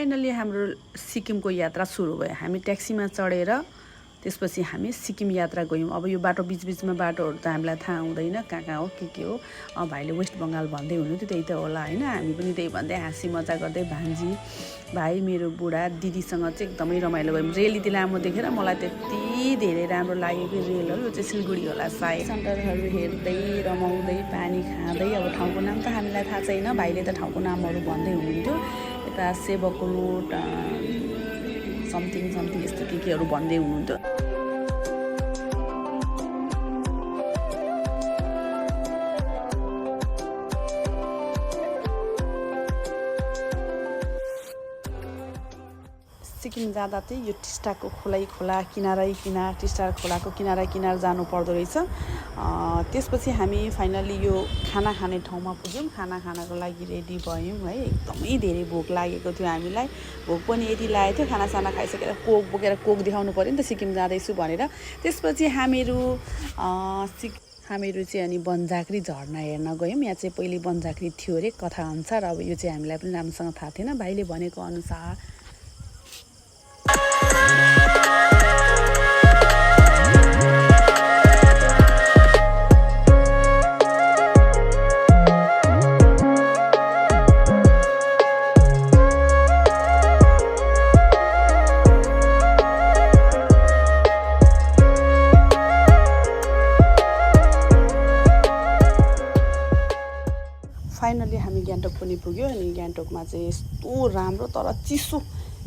Finally हाम्रो सिक्किमको यात्रा सुरु भयो। हामी ट्याक्सीमा चढेर त्यसपछि हामी सिक्किम यात्रा गयौँ। अब यो बाटो बिचबिचमा बाटोहरू त हामीलाई थाहा हुँदैन कहाँ हो के हो। भाइले वेस्ट बङ्गाल भन्दै हुनुहुन्थ्यो, त्यही त होला होइन। हामी पनि त्यही भन्दै हाँसी मजा गर्दै भान्जी भाइ मेरो बुढा दिदीसँग चाहिँ एकदमै रमाइलो गयौँ। रेल यति लामो देखेर मलाई त्यति धेरै राम्रो लाग्यो कि रेलहरू यो चाहिँ सिलगढी होला सायद। सेन्टरहरू हेर्दै रमाउँदै पानी खाँदै, अब ठाउँको नाम त हामीलाई थाहा छैन, भाइले त ठाउँको नामहरू भन्दै हुनुहुन्थ्यो। यता सेवक रोड समथिङ यस्तो केहरू भन्दै हुनुहुन्थ्यो। सिक्किम जाँदा चाहिँ यो टिस्टाको खोला टिस्टा खोलाको किनारा जानु पर्दो रहेछ। त्यसपछि हामी फाइनली यो खाना खाने ठाउँमा पुग्यौँ। खाना खानको लागि रेडी भयौँ है। एकदमै धेरै भोक लागेको थियो हामीलाई, भोक पनि यति लागेको थियो। खानासाना खाइसकेर कोक बोकेर कोक देखाउनु पऱ्यो नि त सिक्किम जाँदैछु भनेर। त्यसपछि हामीहरू चाहिँ अनि बनझाँक्री झरना हेर्न गयौँ। यहाँ चाहिँ पहिले बनझाँक्री थियो अरे कथा अनुसार। अब यो चाहिँ हामीलाई पनि राम्रोसँग थाहा थिएन, भाइले भनेको अनुसार। फाइनली हामी गान्तोक पनि पुग्यो। अनि गान्तोकमा चाहिँ यस्तो राम्रो तर चिसो,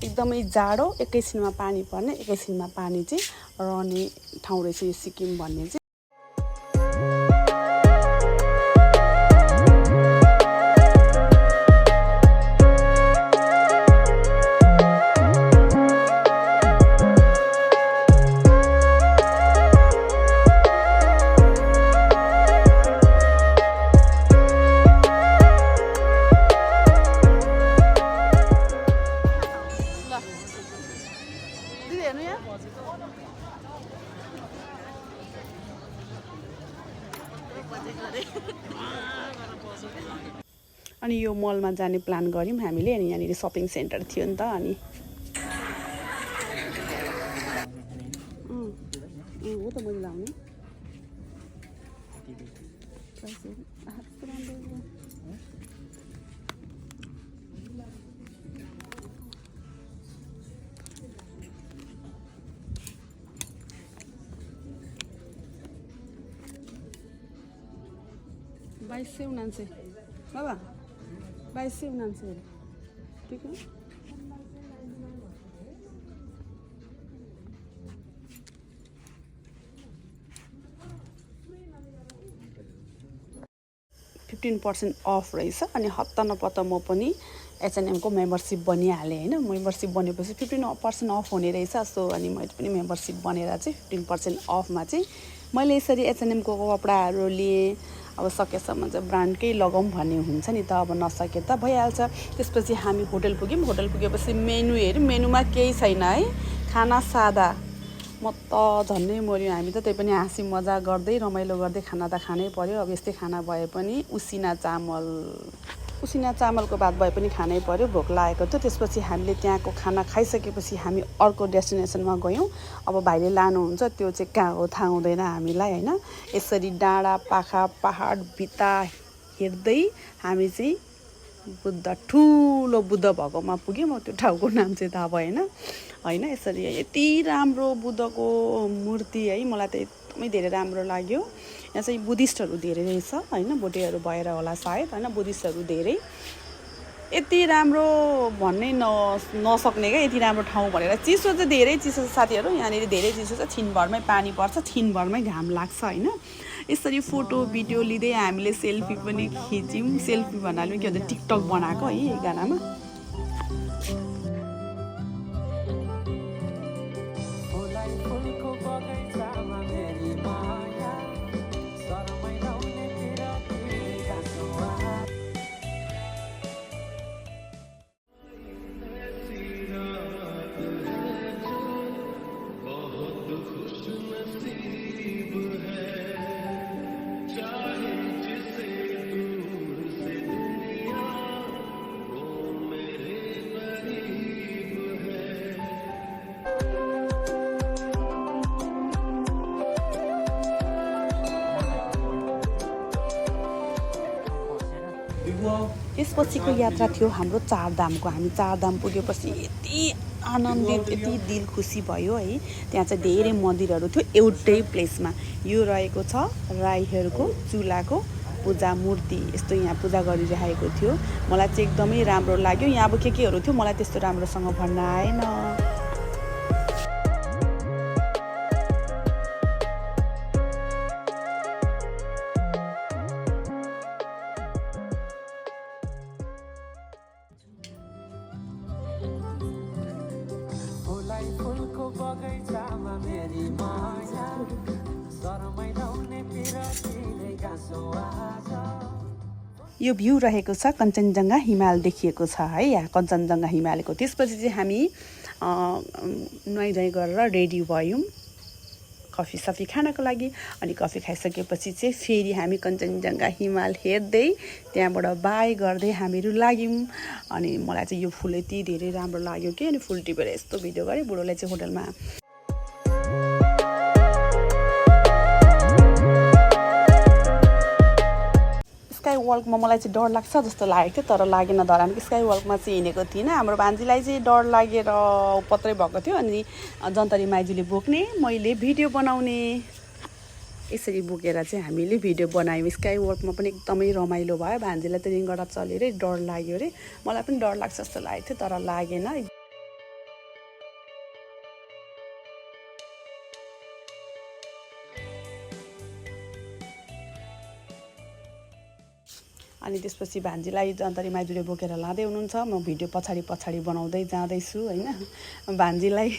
एकदमै जाडो, एकैछिनमा पानी पर्ने एकैछिनमा पानी चाहिँ रहने ठाउँ रहेछ यो सिक्किम भन्ने चाहिँ। अनि यो मलमा जाने प्लान गऱ्यौँ हामीले। अनि यहाँनिर सपिङ सेन्टर थियो नि त। अनि हो त मैले लाउने 2299 बाबा 2299 ठीक है। $15% अफ रहेछ। अनि हत्ता नपत्ता म पनि H&M को मेम्बरसिप बनिहालेँ होइन। मेम्बरसिप बनेपछि 15% अफ हुने रहेछ। सो अनि मैले पनि मेम्बरसिप बनेर चाहिँ 15% अफमा चाहिँ मैले यसरी H&M को कपडाहरू लिएँ। अब सकेसम्म चाहिँ ब्रान्डकै लगाउँ भन्ने हुन्छ नि त, अब नसके त भइहाल्छ। त्यसपछि हामी होटल पुग्यौँ। होटल पुगेपछि मेनु हेऱ्यौँ, मेनुमा केही छैन है, खाना सादा। म त झन्डै मऱ्यो। हामी त त्यही पनि हाँसी मजा गर्दै रमाइलो गर्दै खाना त खानै पर्यो। अब यस्तै खाना भए पनि उसिना चामलको भात भए पनि खानै पर्यो, भोक लागेको थियो। त्यसपछि हामीले त्यहाँको खाना खाइसकेपछि हामी अर्को डेस्टिनेसनमा गयौँ। अब भाइले लानुहुन्छ त्यो चाहिँ कहाँ हो थाहा हुँदैन हामीलाई होइन। यसरी डाँडा पाखा पहाड भित्ता हेर्दै हामी चाहिँ ठुलो बुद्ध भगवानमा पुग्यौँ। त्यो ठाउँको नाम चाहिँ थाहा भएन होइन। यसरी यति राम्रो बुद्धको मूर्ति है, मलाई त एकदमै धेरै राम्रो लाग्यो। यहाँ चाहिँ बुद्धिस्टहरू धेरै रहेछ होइन, भोटेहरू भएर होला सायद होइन, बुद्धिस्टहरू धेरै। यति राम्रो भन्नै नसक्ने क्या, यति राम्रो ठाउँ भनेर। चिसो चाहिँ धेरै चिसो छ साथीहरू, यहाँनिर धेरै चिसो छ। छिनभरमै पानी पर्छ, छिनभरमै घाम लाग्छ होइन। यसरी फोटो भिडियो लिँदै हामीले सेल्फी पनि खिच्यौँ। सेल्फी भन्नाले के भन्छ टिकटक बनाएको है यही गानामा। त्यसपछिको यात्रा थियो हाम्रो चारधामको। हामी चारधाम पुगेपछि यति आनन्दित, यति दिल खुसी भयो है। त्यहाँ चाहिँ धेरै मन्दिरहरू थियो एउटै प्लेसमा। यो रहेको छ राईहरूको चुलाको पूजा मूर्ति। यस्तो यहाँ पूजा गरिरहेको थियो। मलाई चाहिँ एकदमै राम्रो लाग्यो। यहाँ अब केहरू थियो मलाई त्यस्तो राम्रोसँग भन्न आएन। यो भ्यू रहेको छ कञ्चनजङ्घा हिमाल देखिएको छ है, यहाँ कञ्चनजङ्घा हिमालको। त्यसपछि चाहिँ हामी नुहाइधुवाइ गरेर रेडी भयौँ कफी सफी खानको लागि। अनि कफी खाइसकेपछि चाहिँ फेरि हामी कञ्चनजङ्घा हिमाल हेर्दै त्यहाँबाट बाई गर्दै हामीहरू लाग्यौँ। अनि मलाई चाहिँ यो फुल यति धेरै राम्रो लाग्यो कि, अनि फुल टिपेर यस्तो भिडियो गरेँ। बुढोलाई चाहिँ होटलमा स्काई वल्कमा मलाई चाहिँ डर लाग्छ जस्तो लागेको थियो, तर लागेन। धरानको स्काई वल्कमा चाहिँ हिँडेको थिइनँ। हाम्रो भान्जीलाई चाहिँ डर लागेर पत्रै भएको थियो। अनि जन्तरी माइजूले बोक्ने, मैले भिडियो बनाउने, यसरी बोकेर चाहिँ हामीले भिडियो बनायौँ। स्काई वल्कमा पनि एकदमै रमाइलो भयो। भान्जीलाई त रिङगडा चल्यो अरे, डर लाग्यो अरे। मलाई पनि डर लाग्छ जस्तो लागेको थियो, तर लागेन। अनि त्यसपछि भान्जीलाई जन्तरी माइजूले बोकेर लाँदै हुनुहुन्छ। म भिडियो पछाडि बनाउँदै जाँदैछु होइन। भान्जीलाई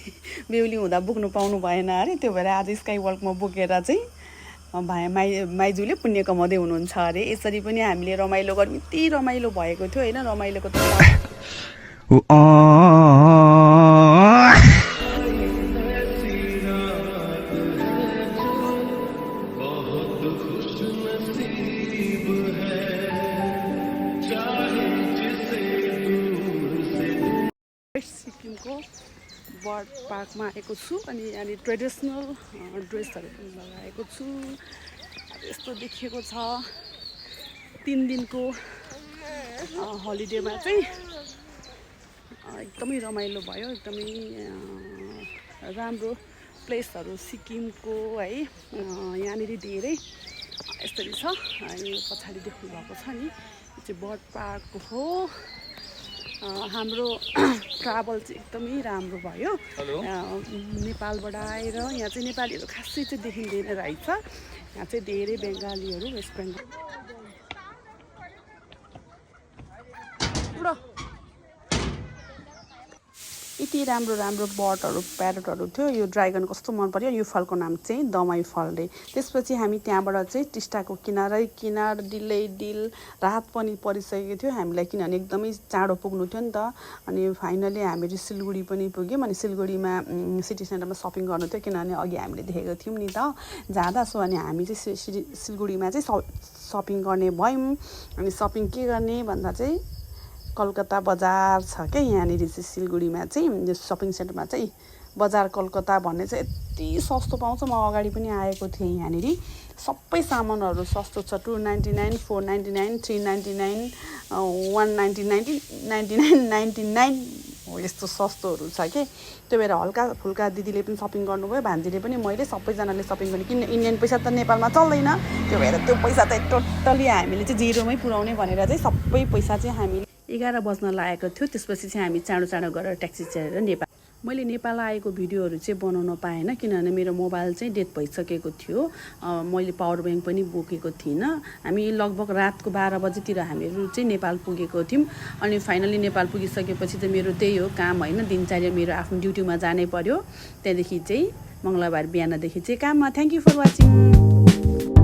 बेहुली हुँदा बोक्नु पाउनु भएन अरे, त्यो भएर आज स्काई वल्कमा बोकेर चाहिँ माइजूले पुण्य कमाउँदै हुनुहुन्छ अरे। यसरी पनि हामीले रमाइलो गर्यौँ। यति रमाइलो भएको थियो होइन। रमाइलोको त सिक्किमको बर्ड पार्कमा आएको छु। अनि यहाँनिर ट्रेडिसनल ड्रेसहरू पनि लगाएको छु। यस्तो देखिएको छ। 3 दिनको हलिडेमा चाहिँ एकदमै रमाइलो भयो। एकदमै राम्रो प्लेसहरू सिक्किमको है। यहाँनिर धेरै यसरी छ। अनि पछाडि देख्नु भएको छ नि, यो चाहिँ बर्ड पार्क हो। हाम्रो ट्राभल चाहिँ एकदमै राम्रो भयो। नेपालबाट आएर यहाँ चाहिँ नेपालीहरू खासै चाहिँ देखिँदैन रहेछ। यहाँ चाहिँ धेरै बङ्गालीहरू, वेस्ट बेङ्गल यति राम्रो राम्रो बर्डहरू प्यारोटहरू थियो। यो ड्राइगन कस्तो मन पर्यो। यो फलको नाम चाहिँ दमाई फल रे। त्यसपछि हामी त्यहाँबाट चाहिँ टिस्टाको किनार डिल रात पनि परिसकेको थियो हामीलाई, किनभने एकदमै चाँडो पुग्नु थियो नि त। अनि फाइनली हामीले सिलगढी पनि पुग्यौँ। अनि सिलगढीमा सिटी सेन्टरमा सपिङ गर्नु थियो, किनभने अघि हामीले देखेको थियौँ नि त जाँदा। सो अनि हामी चाहिँ सिलगढीमा चाहिँ सपिङ गर्ने भयौँ। अनि सपिङ के गर्ने भन्दा चाहिँ कलकत्ता बजार छ क्या यहाँनिर चाहिँ सिलगढीमा चाहिँ। यो सपिङ सेन्टरमा चाहिँ बजार कलकत्ता भन्ने चाहिँ यति सस्तो पाउँछ। म अगाडि पनि आएको थिएँ। यहाँनिर सबै सामानहरू सस्तो छ। 299, 499, 399, 199, 99 हो, यस्तो सस्तोहरू छ कि। त्यो भएर हल्का फुल्का दिदीले पनि सपिङ गर्नुभयो, भान्जीले पनि, मैले, सबैजनाले सपिङ गर्ने। किन इन्डियन पैसा त नेपालमा चल्दैन। त्यो भएर त्यो पैसा चाहिँ टोटली हामीले चाहिँ जिरोमै पुऱ्याउने भनेर चाहिँ सबै पैसा चाहिँ हामीले 11 बज्न लागेको थियो। त्यसपछि चाहिँ हामी चाँडो गरेर ट्याक्सी चढेर नेपाल। मैले नेपाल आएको भिडियोहरू चाहिँ बनाउन पाएन, किनभने मेरो मोबाइल चाहिँ डेड भइसकेको थियो। मैले पावर ब्याङ्क पनि बोकेको थिइनँ। हामी लगभग रातको 12 बजेतिर हामीहरू चाहिँ नेपाल पुगेको थियौँ। अनि फाइनली नेपाल पुगिसकेपछि चाहिँ मेरो त्यही हो काम होइन, दिनचर्या मेरो आफ्नो ड्युटीमा जानै पर्यो। त्यहाँदेखि चाहिँ मङ्गलबार बिहानदेखि चाहिँ काममा। Thank you for watching.